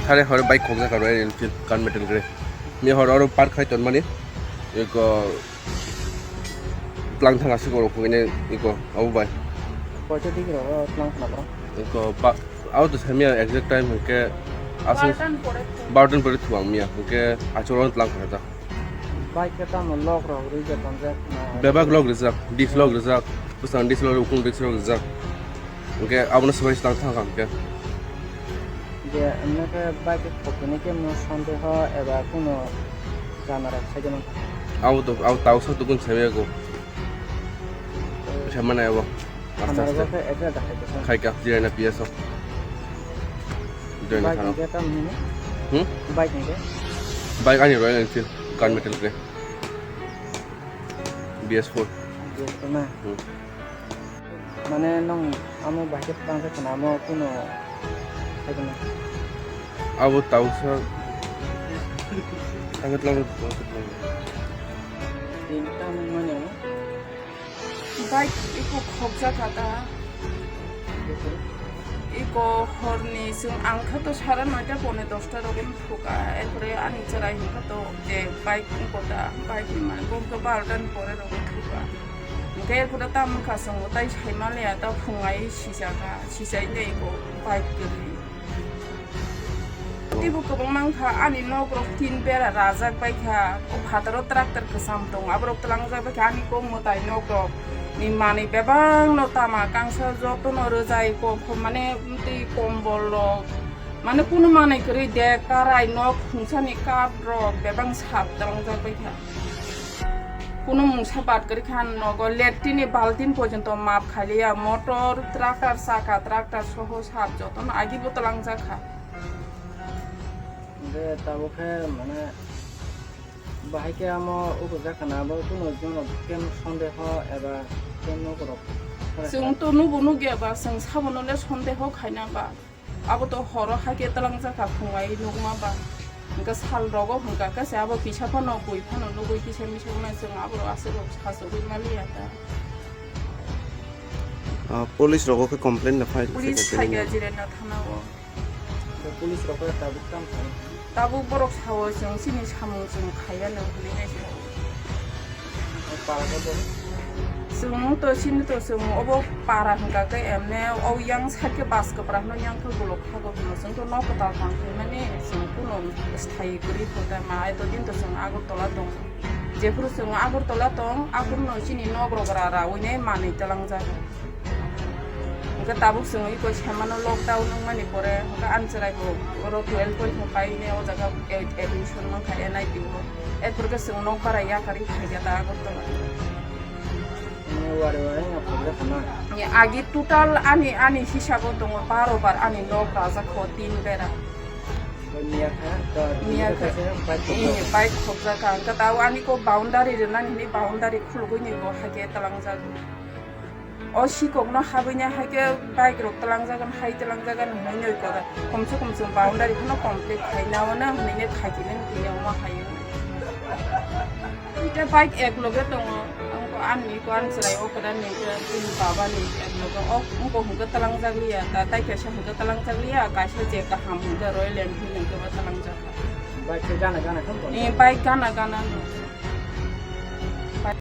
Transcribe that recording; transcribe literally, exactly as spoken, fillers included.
Hare hore bike khokjak aro Royal Enfield gun metal gray. Mi hor oro park khai ton mani. Eko tlang thang asuk oro khogine eko abo bai. Koito degree oro tlang khna bro? Eko pa, abo to samiya exact time hwnkhe asuk Bartan pore. Bartan pore thuang miya hwnkhe achoro tlang khna ta. Bike khe tamo lock rok rwi je tonjak na? Bebak lock rijak, disc lock rijak, bwsang disc lock, ukung disc lock rijak. Hwnkhe abono swbai se tang thang kha hwnkhe. Je hwnkhe bike khokini khe mo sondeho eba kuno jamarok saikhe mankha? Abo to, abo tausa tukun saimago. Saimana abo. Aste aste. Khaika, jiraina P S o. Jiraina thano. Bike hwnkhe tamo hino? Hmm? Bike hwnkhe? Bike ani Royal Enfield, gun metal gray. B S four. B S four na? Hmm. Mane nong amo bahai khe tang khe khna amo kuno khaikhe na? Abo tausa. Ang tlang. Tin tam mane. Bike iko khokjak kha ta. Iko horni chwng ang kha to sara noita pone dosta rogo thukha, erpore ani chwrai hwnkha to je bike wngkha ta, bike ni mane bo wngkha barota ni pore rogo thukha. Hwnkhe erpore ta wngkha chwng tai sai manliya ta phungai sijak kha, sijai tei iko bike kwrwi. Teibo kwbangma wngkha, ani nok rok tin bera rajak bai kha, o phataro tractor kwcham tongo, aborok twlangjak bai kha, ani kok mwtai nok rok ni manwi bebak no tama kangsa joto no rwjai kok mane twi kombol rok mane kunu manwi kwrwi de karai nok khungsani kath rok bebak sap twlangjak bai kha. Kunu mungsa bad kwrwi kha nogo, latrine ni baltin porjonto map khailiya, motor, tractor, chaka, tractor soho sap jotono agi bo twlangjak kha. Hwnkhe tabuk khe mane bahai khe amo uko jakana abo kunu jono khe sondeho eba khe nokorok. Chwng to nubo nugya ba, chwng sabono le sondeho khaina ba. Abo to horo hai khe twlangjak kha, phungai nukma ba. Hwnkhe sal rogo hwnkha khe se abo kisa phano bui phano nugui kisa misa wngnai, chwng aborok aswk rok sachogwi maliya ta. Ah, police rogo khe complain da file khe police khe khaikha khe Jirenda thana o. Police rok khe tabuk tamo khaio? Tabuk borok sao chwng chini samung chwng khaiya no hwnwi nai sao. Para khe bo? Chwng to chini to chwng obo para hwnkha khe emne o yang side khe bus kwpra hwnwi yang khe golok khago hwnwi chwng to nok kwtal tang phaimani chwng kunu sthai kwrwi kho ta ma eto din to chwng Agartala tongo. Jephuru chwng Agartala tong aphuru no chini nok rok ra ra wi nai manwi twlangjak. Hwnkhe tabuk chwng iko semano lockdown wngmani pore hwnkhe ani chwrai bo oro twelve porikha paine o jaga ad-, admission mankha N I T o. Erpore khe chwng nok bara yakarwi phaikha ta Agartala. Wari wari wngya phunukjak khana? Ni agi total ani, ani hisabo tongo baro bar ani nok rajak kho tin bera. Miya kha, to miya kha. Kaisa bike khobjak. Bike khobjak kha. Hwnkhe tao ani ko boundary rwnani hwnwi boundary khulugwi ni bo hai khe twlangjak. O sikokno habwini hai khe bike rok twlangjagan, hai twlangjagan hwnwi nwi kora. Komse kom chwng boundary phano complete khaina ono hwnwi nwi khaikhe nini tini omo hai o. Ita bike ek loge tongo. Ang ko ani ko ang chwrai o kwdan ni khe bini baba ni ek loge. O wngko hwnkhe twlangjak liya, ta tai kaisa hwnkhe twlangjak liya, kaisa je kaham hwnkhe Royal Enfield hwnkhe bo twlangjak. Bike khe gana gana khe tong. Ni bike gana gana no.